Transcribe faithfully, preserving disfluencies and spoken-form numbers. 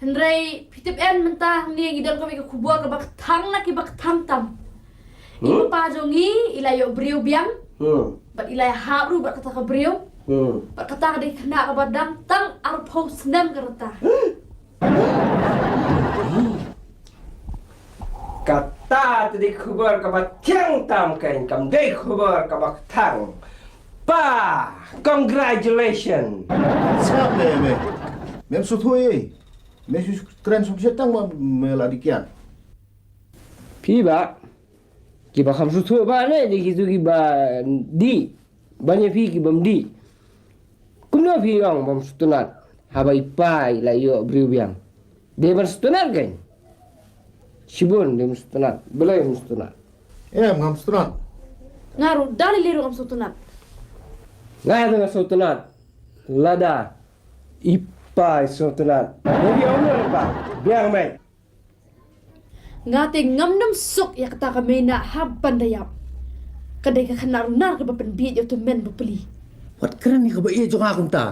Hynrei phi tip em mynta hangne ngi don kawei ka khubor kaba kthang na kiba kthang tam. I papa jong ngi i la ïoh briew biang. Hmm. Bad i la ïahap ruh bad kata ka briew. Hmm. Bad kata ka dei ka khynnah kaba dang tang arphew snem ka rta. Kata te dei khubor kaba thiang tam kein, kam dei khubor kaba kthang. Pa, congratulations. Sngap ne me. Mem sngewthuh ei. Me shu kren shu shet tang ba me la dih kiad. Phi ba, kiba kham sngewthuh ba ne, dei kitu kiba dih. Ban ïa phi kibym dih. Kumno phi ong bym sngewtynnat haba i pa i la ïoh briew biang? Dei ban sngewtynnat kein. Shibun dei ban sngewtynnat. Balei bym sngewtynnat? Em, ngam sngewtynnat. Nga ruh da lei lei ruh ngam sngewtynnat. Nga ïa nga sngewtynnat. Lada i pa i sngewtynnat. Dei ong ïa u pa biang mei. Nga te ngam nym suk ïa kata ka mei na haba da ïap. Ka dei ka khynnah runar kaba pynbieit ïa u tymmen bapli. Wat kren ïa kaba ïeit jong nga kumta.